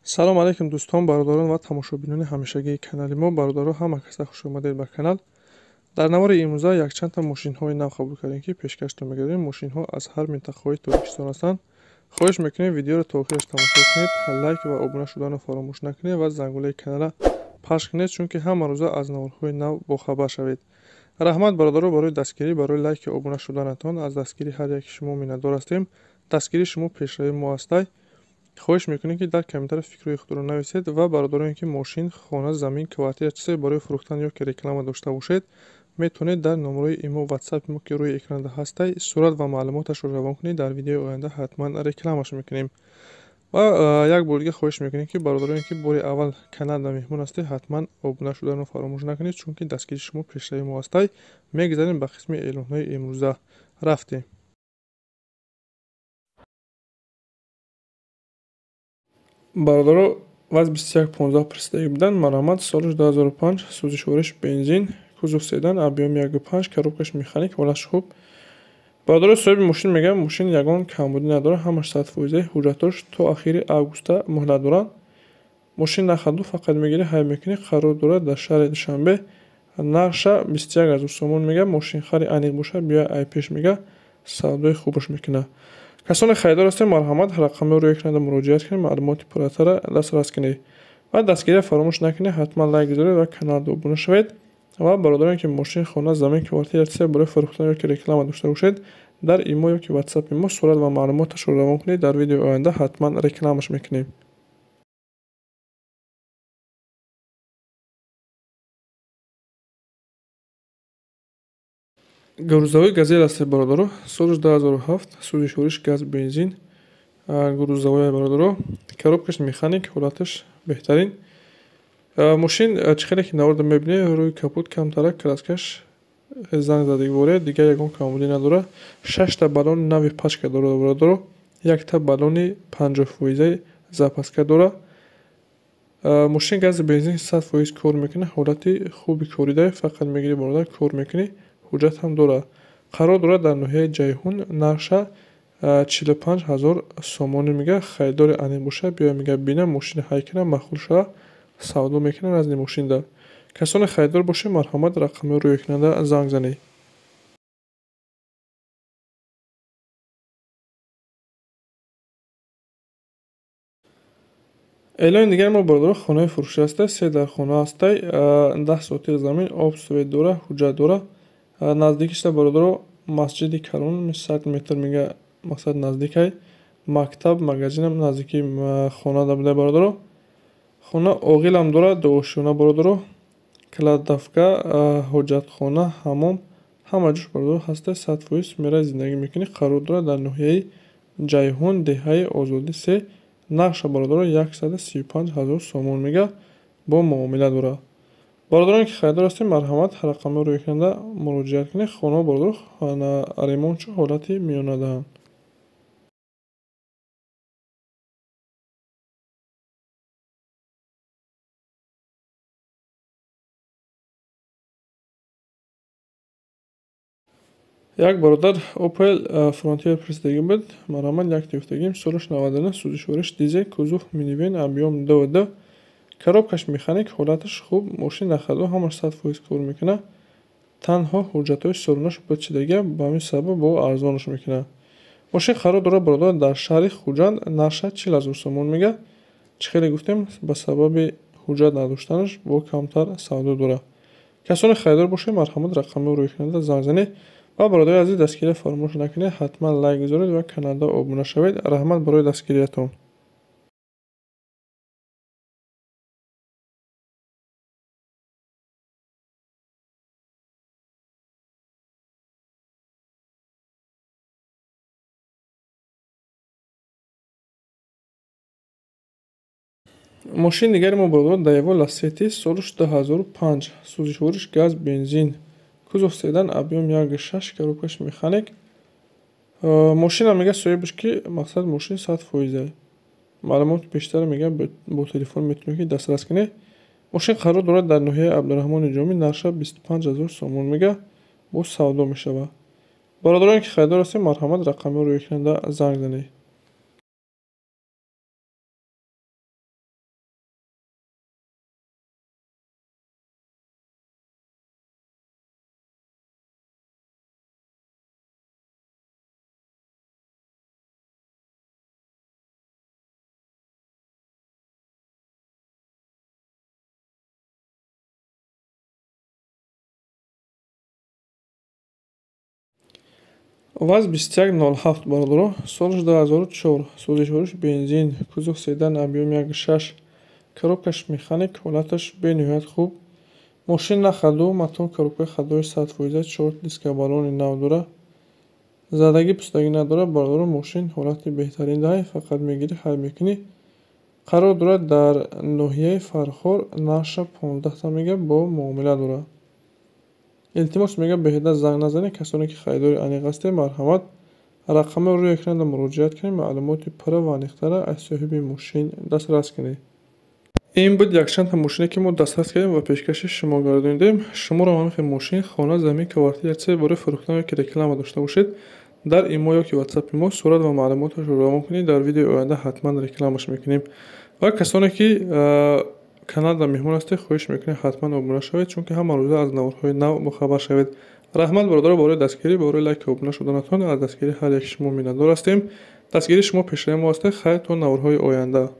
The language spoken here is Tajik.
Салом алейкум дӯстон, бародарон ва тамошобинони ҳамешагии канали мо. Бародаро, ҳама каса хуш омадед ба канал. Дар навори имрӯза якчандта мошинҳои нав қабул кардем, ки пешкаштон мегардем. Мошинҳо аз ҳар минтақаҳои Тоҷикистон ҳастанд. Хоҳиш мекунем, видеоро то охираш тамошо кунед, лайк ва обуна шуданро фаромӯш накунед ва зангулаи каналро пахш кунед, чунки ҳама рӯза аз наворҳои нав бохабар шавед. Раҳмат, бародаро, барои дастгирӣ, барои лайки обуна шуданатон. Аз дастгирии ҳар яки шумо миннатдор ҳастем. Дастгирии шумо пешравии мо ҳастай. Хоҳиш мекунем, ки дар комментария фикрҳои худро нависед ва бародароне, ки мошин, хона, замин, квартира, чизе барои фурӯхтан ё ки реклама дошта бошед, метавонед дар номерои имо, ватсапи мо, ки рӯи экранда ҳастай, сурат ва маълумоташро равон кунед. Дар видеои оянда ҳатман рекламаш мекунем. Ва як бор дига хоҳиш мекунем, ки бародароне, ки бори аввал каналда меҳмон ҳастед, ҳатман обуна шуданро фаромӯш накунед, чунки дастгирии шумо пешравии мо ҳастай. Мегузарем ба қисми эълонҳои имрӯза. Рафтем. Бародаро, ВАЗ 2115 пурсидагӣ буданд. Марҳамат, солаш 2005, сӯзишвориш бензин, кузов седан, объём 1.5, коробкаш механик, ҳолатш хуб. Бародаро, соҳиби мошин мегӯяд, мошин ягон камбудӣ надорад, ҳамаш 100%, ҳуҷҷатҳош то ахири августа муҳлат доранд. Мошин нахаду, фақат мегирӣ, ҳай мекунӣ. Қарор дорад дар шаҳри Душанбе. Нархша 21 000 сомон мегӯяд. Мошинхари аниқ бошад, биёяд ай пеш, мегӯяд, савдои хубаш мекунад. Касоне харидор ҳастед, марҳамат, рақамҳои рӯи экранда муроҷиат кунед, маълумоти пурратарро дастрас кунед. Ва дастгирия фаромӯш накунед, ҳатман лайк гузоред ва каналда обуна шавед. Ва бародароне, ки мошин, хона, замин, квартира, чизе барои фурӯхтан ё ки реклама дошта бошед, дар имо ё ки ватсапи мо сурат ва маълумоташро равон кунед. Дар видеои оянда ҳатман рекламаш мекунем. Грузовой газель ҳастед, бародаро, солаш 2007, сӯзишвориш газ, бензин, грузовой, бародаро, коробкаш механик, ҳолаташ беҳтарин. Мошин чӣ хеле ки наворда мебинед, рӯи капот камтарак краскаш занг задагивория, дигар ягон камбудӣ надорад. Шашта баллони нави пачка дорад, бародаро, якта баллони 50% запаска дорад. Мошин гази бензин 100% кор мекунад, ҳолати хуби корида, фақат мегирӣ, бародар, кор мекунӣ, ҳуҷҷат ҳам дорад. Қарор дорад дар ноҳияи Ҷайҳун, нархша 45 000 сомонӣ мегӯяд. Харидори аниқ бошад, биёяд, мегӯяд, бина, мошини ҳай кунад, маъқул шавад, савдо мекунад разни мошинда. Касоне харидор бошед, марҳамат, рақамҳои рӯи экранда занг занед. Эълони дигари мо, бародаро, хонаи фурӯшӣ ҳастай, се дар хона ҳастай, 10 сотиқ замин, об, свет дорад, ҳуҷҷат дорад. Наздикишта, бародаро, масҷиди калон 100 метр мега, мақсад наздикай, мактаб, магазинам наздики хонада буда, бародаро. Хона оғилам дорад, дуошёна, бародаро, кладовка, ҳоҷатхона, ҳамом, ҳама ҷош, бародаро, ҳастай, 100% меравӣ, зиндагӣ мекунӣ. Қарор дорад дар ноҳияи Ҷайҳун, деҳаи Озодӣ 3. Нархша, бародаро, 135 000 сомон мега, бо муомила дорад. Бародароне, ки харидор ҳастед, марҳамат, рақамҳои рӯи экранда муроҷиат кунед. Хонаҳо, бародаро, ремонтшо ҳолати миёна даҳанд. Як бародар Opel Frontier пурсидагӣ буд. Марҳамат, як тифтагим, солаш 99, сӯзишвориш дизел, кузов минивен, объём 2.2, коробкаш механик, ҳолаташ хуб, мошин нахаду, ҳамаш 100% кор мекунад. Танҳо ҳуҷҷатҳои солонаш бадшидагия, ба ҳамин сабаб бо арзонаш мекунад. Мошин қарор дорад, бародар, дар шаҳри Хуҷанд, нархша 40 000 сомон мегӯяд. Чӣ хеле гуфтем, ба сабаби ҳуҷҷат надоштанаш бо камтар савдо дорад. Касоне харидор бошед, марҳамат, рақамҳои рӯи экранда занг занед. Ва бародари азиз, дастгирия фаромӯш накунед, ҳатман лайк гузоред ва каналда обуна шавед. Раҳмат барои дастгириятон. Мошини дигари мо, бародаро, Daewoo Lacetti, солаш 2005, сӯзишвориш газ, бензин, кузов седан, объём 1.6, коробкаш механик. Мошина мегӯяд соҳибаш, ки мақсад мошин 100%. Маълумоти бештар, мегӯяд, бо телефон метавонед, ки дастрас кунед. Мошин қарор дорад дар ноҳияи Абдураҳмони Ҷомӣ, нархша 25 000 сомон мегӯяд, бо савдо мешавад. Бародароне, ки харидор ҳастед, марҳамат, рақамҳои рӯи экранда занг занед. ВАЗ 2107, бародаро, солаш 2004, сӯзишвориш бензин, кузов седан, объём 1,6, коробкаш механик, ҳолаташ бениҳоят хуб. Мошин на ходу, мотор, коробкаи ходовой 100%, чор диска, баллони нав дора, задагӣ пустагӣ надорад. Бародаро, мошин ҳолати беҳтарин даҳай, фақат мегирӣ, ҳай мекунӣ. Қарор дорад дар ноҳияи Фархор, нархша 15 та мега, бо муомила дорад. Илтимос мега, беҳуда занг назанед. Касоне ки харидори аниқ ҳастед, марҳамат, рақамҳои рӯи экранда муроҷиат кунед, маълумоти пурра ва аниқтара аз соҳиби мошин дастрас кунед. Ин буд якчандта мошине, ки мо дастрас кардем ва пешкаши шумо гардонидем. Шуморо ҳамин хел мошин, хона, замин, квартира, чизе барои фурӯхтан ё ки реклама дошта бошед, дар имо ё ки ватсапи мо сурат ва маълумоташро равон кунед, дар видеои оянда ҳатман рекламаш мекунем. Ва касоне ки каналда меҳмон ҳастед, хоҳиш мекунем, ҳатман обуна шавед, чунки ҳама рӯза аз наворҳои нав бохабар шавед. Раҳмат, бародаро, барои дастгирӣ, барои лайку обуна шуданатон. Аз дастгирии ҳар яки шумо миннатдор ҳастем. Дастгирии шумо пешраи мо ҳастед. Хайр, то наворҳои оянда.